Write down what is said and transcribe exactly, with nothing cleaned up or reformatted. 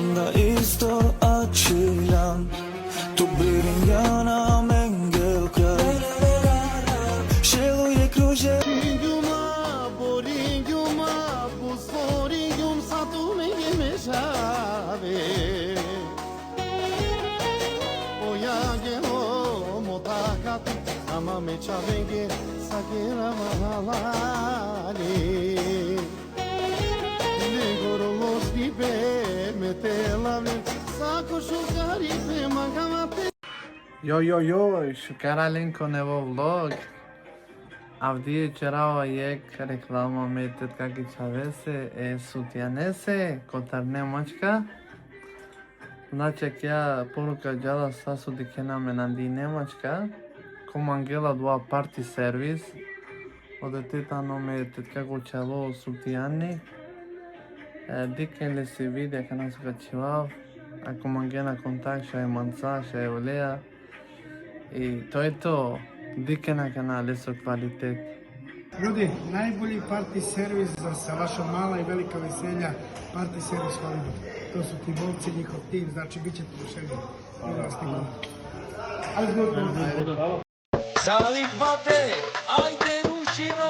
Da isto ačilam, tu biringjana mengel kraj. Šelu je kruže. Ringjuma, boringjuma, busoringjum, sa tu menge me šave. Oja gelo motakati, ama me čavenge, sa kera mahalali. Negoro los dibe, me te lavim, sa ko šukari pe mangavate. Jo, jo, jo, šukar alen ko nevo vlog. Avdive ćerava jekh reklama me tetka ki čhavese, e sutijanese, kotar Nemačka. Znači, akaja poruka džala sa so dikhena amen andi Nemačka. Ko mangela dua party servis. Odete tano me tetka ko čhavo sutijani. E, dikhen lesi video akana so ka čhivav. Ako mangena kontakt, šaj manca, šaj oleja. I to je to. Dikhen akana leso kvalitet. Ljudi, najbolji party servis za, sa vaša mala i velika veselja, party servis Hollywood. To su Tibovci, njihov tim, znači bit ćete rešeni. Molim vas, Nikola. Ajde, izvolite. Salipate, ajde rušimo